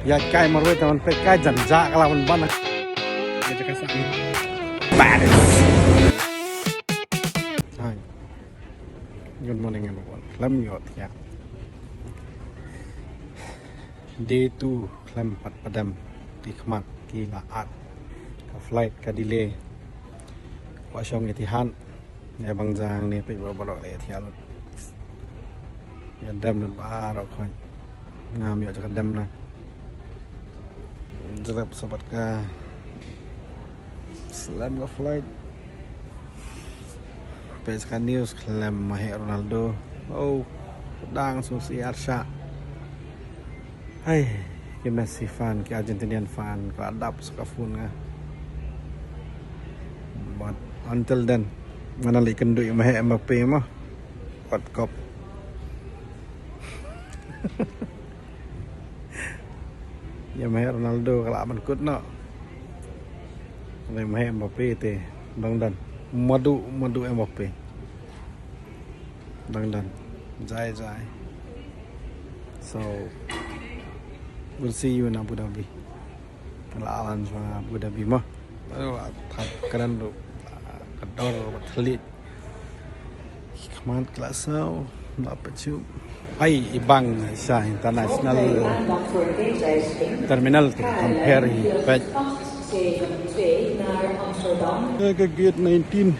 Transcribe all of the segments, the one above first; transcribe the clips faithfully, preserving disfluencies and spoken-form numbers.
Ïa kai marwei tang man peit kai jan ja ka la ban ban. Ïa ka sa. Paris. Hi. Good morning everyone. Khlem ïoh thiah. Day two khlem pat padam. Ki khmat ki la at. Ka flight ka delay. Wa shong ïa ti han. Ïa bang jang ne peit ba baroh ïa thiah lut. Ïa dem lut baroh khoit. Ngam ïoh jaka dem na. Jrep sabat ka. Slem ka flight. Peit ka news khlem maheh Ronaldo. Oh, dang sngewsih arshah. Hai, ki Messi fan, ki Argentinian fan, ka la dap sa ka phone nga. But until then, ngan leit kynduh ïa maheh Mbappe mo. Wat kop. Ïa maheh Ronaldo ka la ban kut noh. Ïa maheh Mbappe te dang don. Madu, madu Mbappe. Dang don. Jai, jai. So, we'll see you in Abu Dhabi. Ka la lan sha Abu Dhabi mo. Aduh, thap kren ruh. Ka dor ba thlit. Khmat ka la saw. Ba pachu. Ai, i bang sha international terminal te compare hi peit. Ka gate nineteen.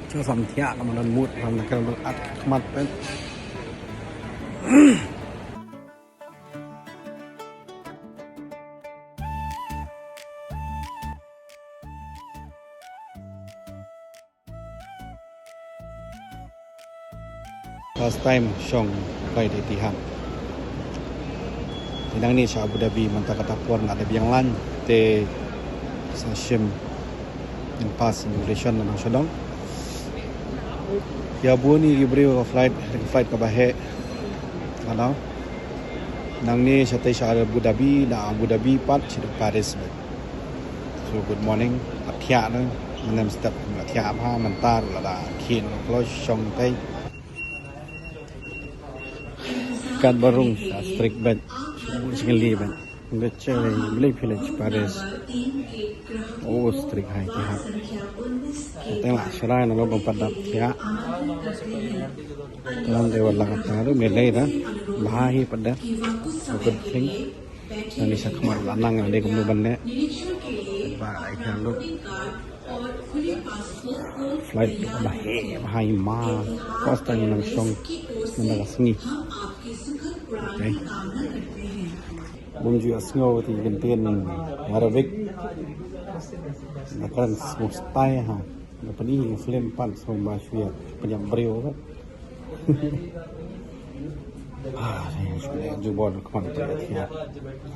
Sa sam thiah ka man mut ram na kren ruh at khmat peit. First time shong flight Etihad. Te nangne sha Abu Dhabi mynta kata por nga da biang lan te sa shim in pass immigration na nong sha dong. Ïa bun ïa ki briew ka flight, ka flight kaba heh. Ka dang. Nangne shatei sha Abu Dhabi, na Abu Dhabi pat sha Paris bad. So good morning. Ap thiah na. Manem step ap thiah bha mynta lada khin close shong tei. Kat barung sa strict bad. Sngeli bad. Nga che le village Paris. Oh, strict hai ki ha. Teng la shara na lo ban padap thiah. Tang de wala ka taru me le da. Bha hi padap. Good thing. Nani sa khmat la nang de kumno ban ne. Ba ai khan lo. Flight ba he ba hai ma. First time nang shong nang ka sngi. Okay. Bum ju sngew ti kynten Arabic. Na kan sngewstai ha. Na pani film pan sngewbha shuwa pynjam briew ka. Ah, ju bor khmat pynjam.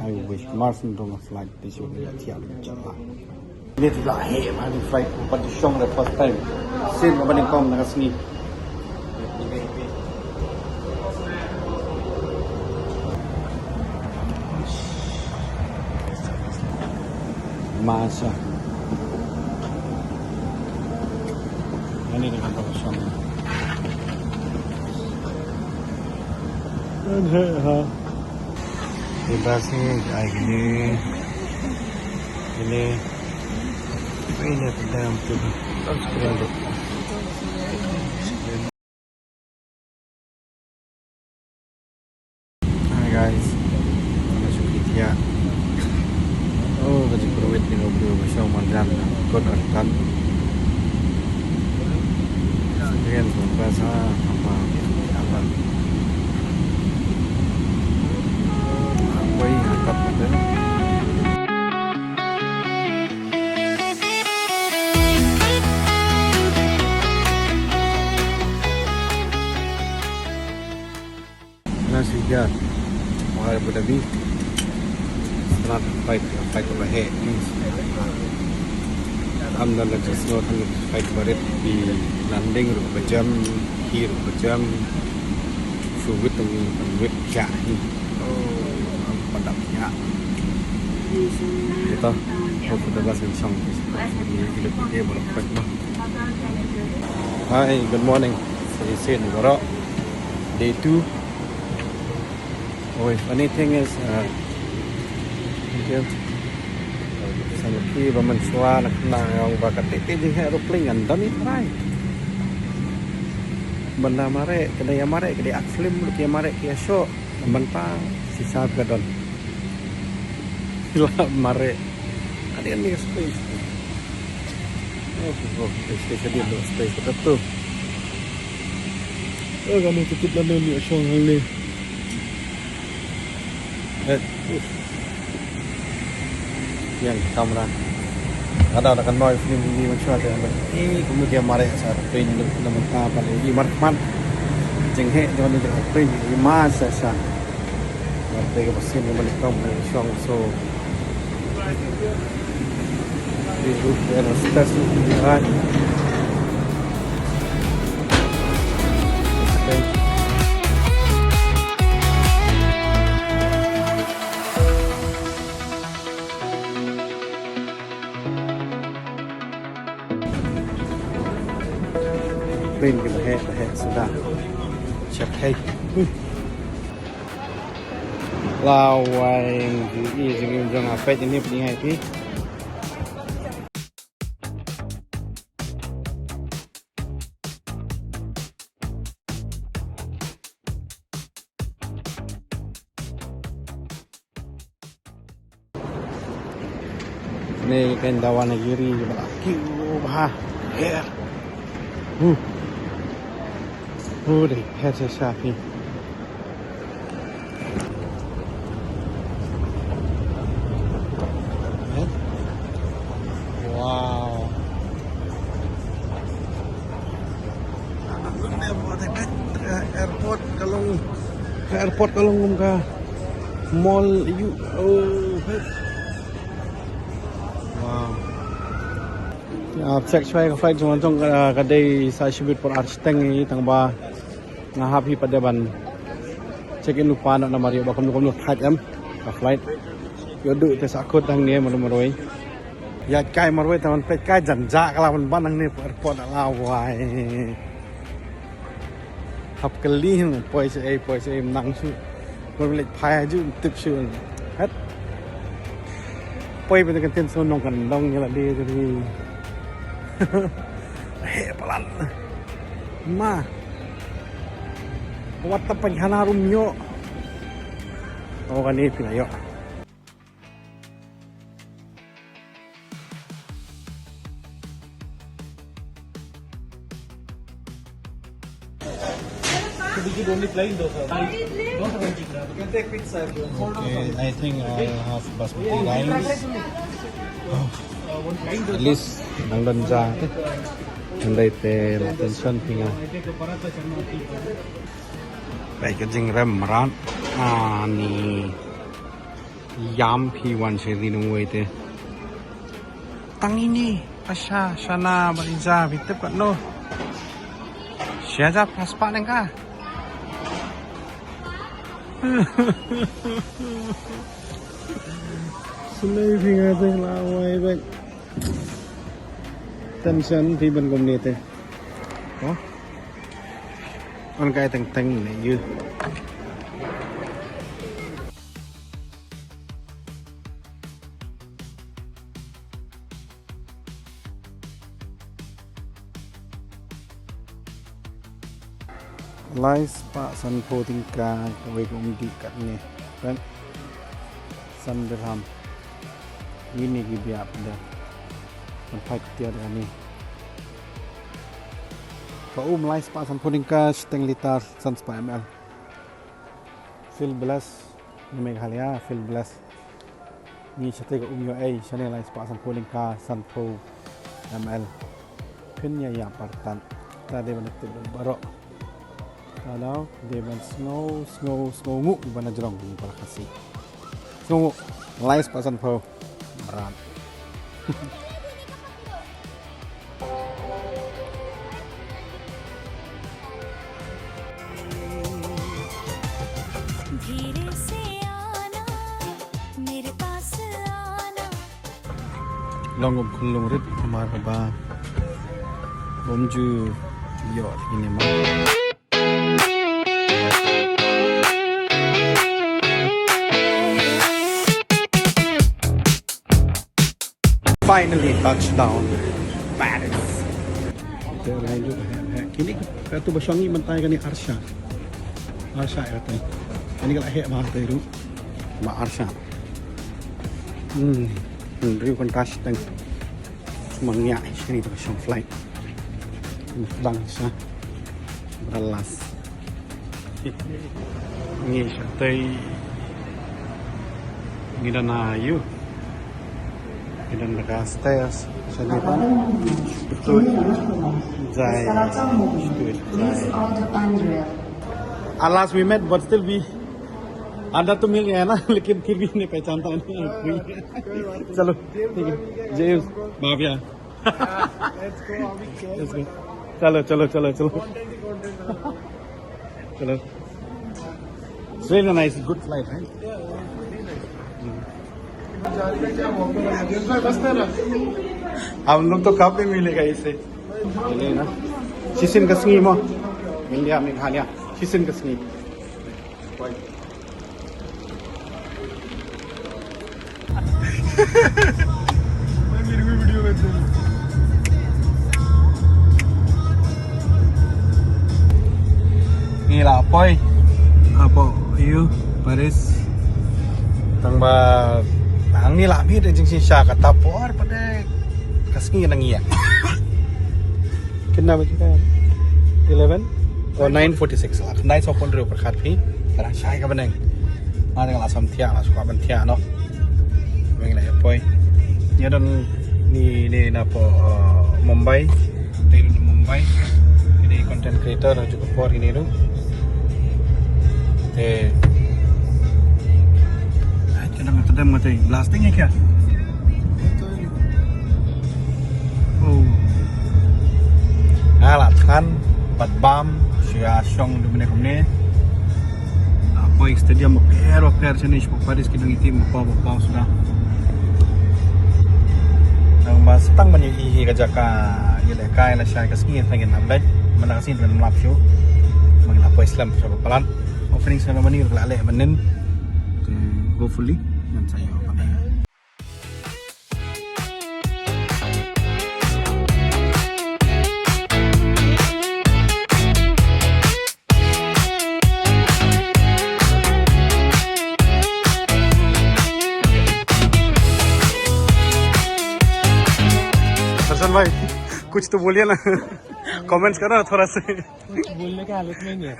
I wish Mars ndong flight. Te shu ïa thiah jala. Ni tu la he ma ni flight ko pat shong the first time. Sin ko bani kom na sngi. Masa. Ani dengan ko shong. Ani ha. Bebas ni, ai gini. Gini. Ini dalam tu. Screen tu. Hi guys. Mana syukur dia. Oh, baju perwit ni ngobrol bersama mandan. Kot artan. Sekian sampai sa apa apa. Apa yang angkat tu? Nga shu ïa, wa Abu Dhabi. Start fight, fight ba heh ni. Am dan da just no kan fight ba rit, bi landing ruh ba jam, hi ruh ba jam. Shu wit tang ni, tang wit ïa ni. Oh, am padap ïa. Ito, hope the best in song. Hi, good morning. Sa shisien baroh. Day two. Oi, funny thing is, uh, thank you. Sa ma ki ba mynshuwa na khynnah nga ong ba ka tei tei jingeh aeroplane ngan don i trai. Ban da mareh, ka dei ïa mareh, ka dei ïa film, ka dei ïa mareh, ka dei ïa shoh. Ban ta shisha ka don. Ila mareh. Ka dei ni space. Oh, oh, space, space, space, space, ka tu. Oh, kane tiket lane ym ïoh shong hangne. Eh, uh. Ïa ka kamra. Ka dei da ka noise ni, ni mynshuwa te. Eh, kumno ki mareh sa pyn na mynta ba i mar khmat. Jingeh jong ni jong pyn i mar sa sa. Mar te ka ba sien ka ba ni kam ni shong so. Di ruh aerospace ruh di rai. Plane ki ba heh, ba heh suda. Check hei. Lawei, jingim jong nga peit ini pynïaid phi. Ni kan Dawanagiri ba la kiew bha. Her. Huh. Huh, dei her sha sha phi. Wow. Airport ka long, airport ka long kum ka mall ïa u. Oh, hey. Wow. Ïa, check shwa ka flight jong, jong, uh, ka dei sa shibit por ar shiteng ïa tang ba nga hap hi pat de ban check in lypa noh namar ïoh ba kumno kumno thait em ka flight. Ïoh duh te sa khot hangne marwei marwei. Ïa kai marwei te ban peit kai jan ja ka la ban ban hangne airport lawei. Hap kylli hin poi shaei, poi shaei, ym nang shuh. Poi leit phai ha ju ym tip shuh. Hat. Poi ba ka ktien shnong kan dong ïa lade ka ri. Heh palat. Ma. Wat ta pynkhana ruh ym ïoh. Oh, kane phi la ïoh. So we give only plain dosa. Dosa and chikna. You can take pizza if you want. Okay, I think I'll have basmati rice. At least nang don ja. Nang dei te la tension phi nga. Bai ka jingrem mrad. Ani. Ïam phi wan sha ri nongwei te. Tang ine, Asha, Shana, Baliza, phi tip katno. Shi hajar phra spah tyngka. Sngewbha phi nga te lawei bad. Tension phi ban kumne te. Hah? Kan kai teng teng ne ïa. Lai spah sanphew tyngka kawei ka umdih katne. Kan? San dirham. Ine ki biap da. Kan phai ktiar kane. Ka um lai spah sanphew tyngka shiteng litar san spah M L. Feel blessed. Ngi Meghalaya, feel blessed. Ngi shatei ka um ïoh ei, shane lai spah sanphew tyngka, sanphew M L. Phin ïa ïa partan. Ta dei ban tip baroh. Ta daw, dei ban sngew, sngew, sngew nguh ban jrong ngi para Khasi. Sngew nguh, lai spah sanphew. Mrad. धीरे से आना, मेरे पास आना। Long um khunlung rit mar ba bom ju ïoh ini ma. Finally touchdown Paris. Te line ruh heh, heh. Kine ka tu ba shong i mynta kane Arsha. Arsha ïa tu. Kane ka la heh ba tu ruh. Ba Arsha. Hmm. Hmm, riu kan tas teng. Mangia shini tu shong flight. Bang sa. Balas. Ngi shatei. Ngi don ha ïu. Ngi don ha stairs. Shani pan. Betul. Jai. Betul. Jai. Alas, we met, but still we आधा तो मिल गया ना, लेकिन फिर भी नहीं पहचानता हूँ। चलो, ठीक है, जय हिंद, माफिया। Let's go. चलो, चलो, चलो, चलो। चलो। It's really nice, good flight, right? हम लोग तो कप भी मिलेगा इसे। Shisin ka sngi mo. India, Meghalaya. Shisin ka sngi. Ngi la poi hapoh ïu Paris. Tang ba ngi la mih da jingshisha kata por pat ka sngi nang ïa. Kitna baje ka? Eleven? Oh, nine forty-six la. Nine, saw pynriew pyrkhat phi. Tang shai ka bneng. Ma dang la sam thiah, la skwah ban thiah noh. Weng la ïa poi. Ïa don ni, ni na po, uh, Mumbai. Te ni Mumbai. Ini content creator juga por ini tu. Te. Ai, kena mata dem mata blasting ya kya? Oh. Nga la than bad bam sha shong du mene kumne. Hapoh stadium ba pher ba pher shane sha Paris ki dang iti ba paw ba paw suda. Nang ba sa tang ban ïohi hi ka jaka ïalehkai lashai ka sngi tang ngin ym leit. Mynta ka sngi tang ngin ym lap shuh. Mynta la poi slem sha ba palat. Opening ceremony ruh la leh mynnin. Te hopefully ngan sa ïoh pat. दर्शन भाई, कुछ तो बोलिए ना, कमेंट्स करो ना थोड़ा सा। कुछ बोलने की हालत में नहीं है।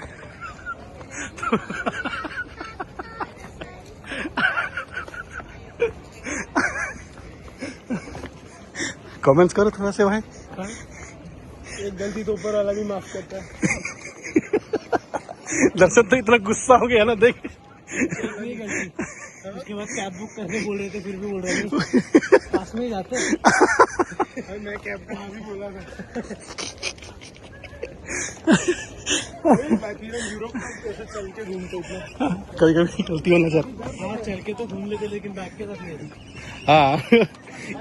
कमेंट्स करो थोड़ा से भाई। हाँ? एक गलती तो ऊपर वाला भी माफ करता है। दर्शन तो इतना गुस्सा हो गया ना, देख। एक नहीं गलती। उसके बाद कैब बुक करने बोल रहे थे, फिर भी बोल रहे थे। पास में ही जाते हैं। भाई, मैं कैब का भी बोला था। भाई, बाकी लोग यूरोप में ऐसे चल के घूमते हैं। कभी कभी गलती होना सर। हाँ, चल के तो घूम लेते, लेकिन बैग के साथ नहीं। हाँ।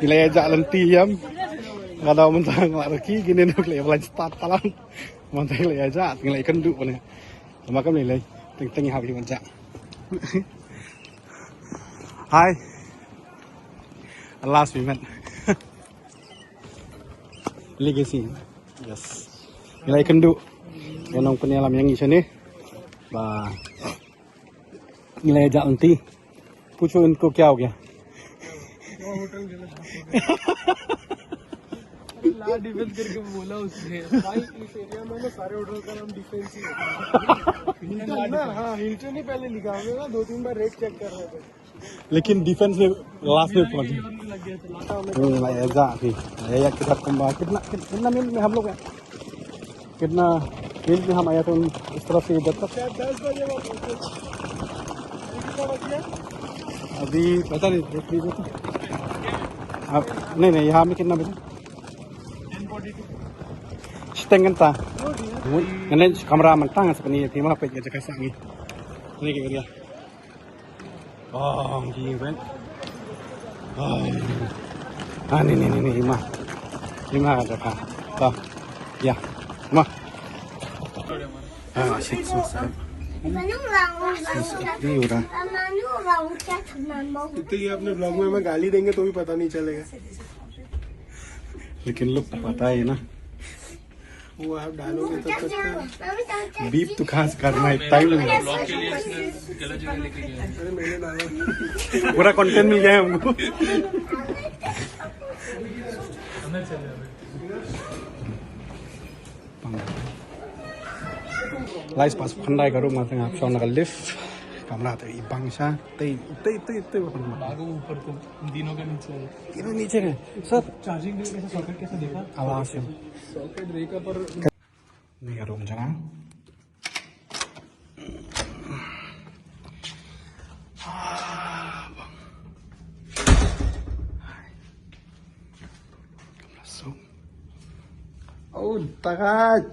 Ila ya ja lenti yam. Kada mentang lagi gini nuk le belan start talang. Mentang le ya ja, tinggal ikan du ne. Sama kam le le. Teng teng ha bi ja. Hi. At last we met. Legacy. Yes. Ila ikan du. Wanong penyalam yang isane. Ba. Ila ya ja lenti. पूछो इनको क्या हो गया। ला डिफेंस करके बोला उसने। भाई, इस एरिया में ना सारे होटल का नाम डिफेंस ही है। हिल्टन ना, हाँ, हिल्टन ही पहले लिखा। हमने ना दो तीन बार रेट चेक कर रहे थे। लेकिन डिफेंस में लास्ट में पहुंच गए। लग गया था। हम्म, भाई, ऐसा ही। ये यार, कितना कम बार, कितना, कित-, कितना मिनट में हम लोग हैं? कितना मिनट में हम आया था उन, उस तरफ से इधर तक? शायद दस बजे वहाँ पहुँचे। अभी कितना बज गया? अभी पता नहीं, देख लीजिए तो। अब नहीं, नहीं, यहाँ में कितना बजे? Ten forty two। Setengah ta. Ngane kamera mentang sebenarnya, terima apa aja kasih ni. Ini kita. Oh, gini kan. Oh. Ah, ni, ni, ni, ni, Ima. Ima ada ka. Ta. Ya. Ma. Ah, shit, shit, shit. Ni udah. इतने ये अपने ब्लॉग में हमें गाली देंगे तो भी पता नहीं चलेगा। लेकिन लोग तो पता है ना। वो आप डालोगे तो तब तक। बीप तो खास करना है, टाइम लगेगा। ब्लॉग के लिए इसने गलत जगह लेके गया है। अरे, मैंने डाला। पूरा कंटेंट मिल गया है हमको। Guys, pas pandai ka room, nga teng hap shong na ka lift. Kamra te i bang sha. Te, te, te, te, ba pandai. Bago ऊपर को, इन तीनों के नीचे है। Ino niche ne? Sir. चार्जिंग के लिए कैसे, सॉकेट कैसे देखा? Awas. सॉकेट देखा पर नहीं, ka room jong nga. Ah, bang. Hai. Kam la suk. Oh, takat.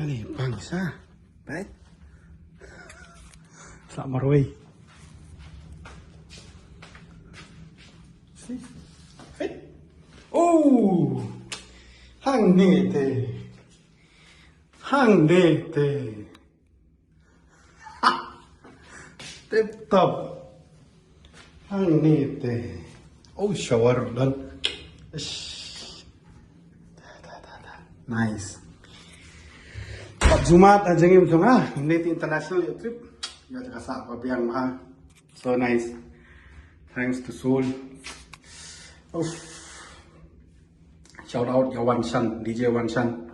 Ani bang sa. Baik. Sa marwei. Oh, hangne te. Hangne te. Tip top. Hangne te. Oh, shower done. Ish. Nice. Pat jumpat ha jingim jong nga. Hangne te international ïa trip. Ïa ka sah ba biang ma. So nice. Thanks to Seoul. Oof. Shout out ïa Wan Shan, D J Wan Shan.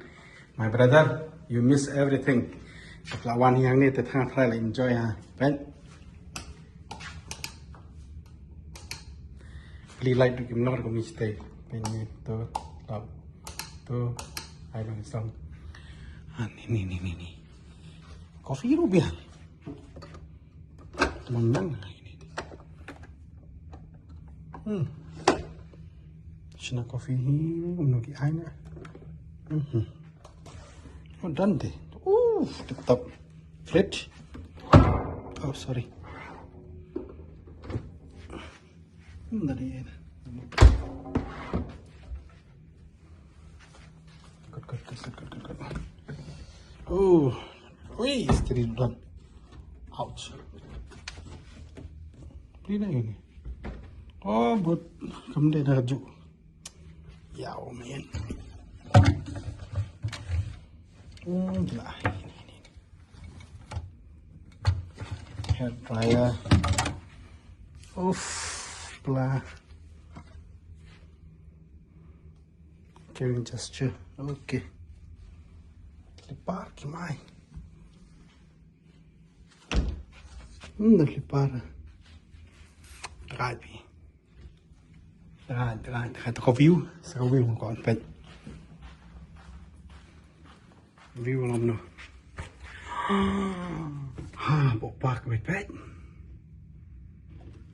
My brother, you miss everything. Ka la wan hangne te tang try la enjoy ha. Peit. Pli light tu kim nor ko mi stay. Peit ni tu, tap. Tu, ai long song. Ha, ni, ni, ni, ni, ni. Coffee ruh biang. Manang ini. Hmm. Shna coffee hi, um, no ki ai na. Mhm. Oh, done de. Ooh, tip top. Fridge. Oh, sorry. Hmm, dari ini. Kat, kat, kat, kat, kat, kat, kat. Oh, ui, istri done. Ouch. Beli na ini. Oh, but kam dei na ju. Ya, oh man. Hmm, lah. Hair dryer. Uff, bla. Caring gesture. Okay. Slipper ki mai. Hmm, da slipper. Right bi. Right, right, right. Ko view, sa ko view ko pet. View lam no. Ha, bo park pet pet.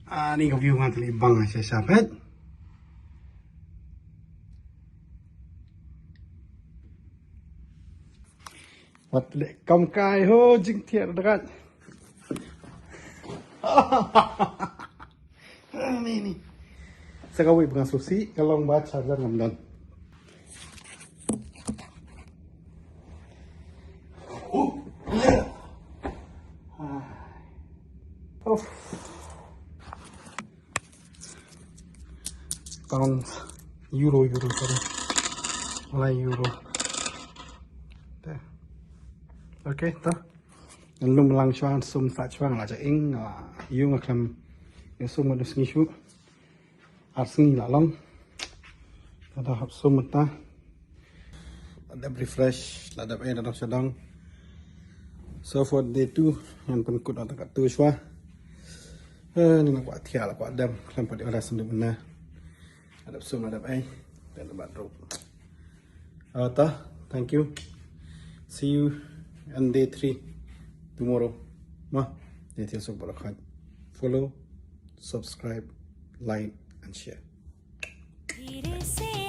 Ah, ni ko view ngan tali bang sa sa pet. Wat le kam kai ho jingthiar dekat. Ni ni. Sa kawei bnga susi ka long ba charger ngam don. Of. Pound, euro, euro, sorry. Lai euro. Te. Okay, to. Ngan lum lang shuwa, sum sa shuwa, nga la ja ing, nga la yu nga khlem. Yu sum nga du sngi shu. Ar sngi la long. Kata hap sum ta. La dep refresh, la dep eh, la dep shadong. So for day two, ngan pynkut ata kat tu shwa. Eh, ni la kwah thiah, la kwah dem, khlem pat ïoh rest ndu mynne. La dep sum, la dep eh, then la bat drop. Ata, thank you. See you on day three tomorrow. Ma, day three suk barokhaj. Follow, subscribe, like and share. धीरे से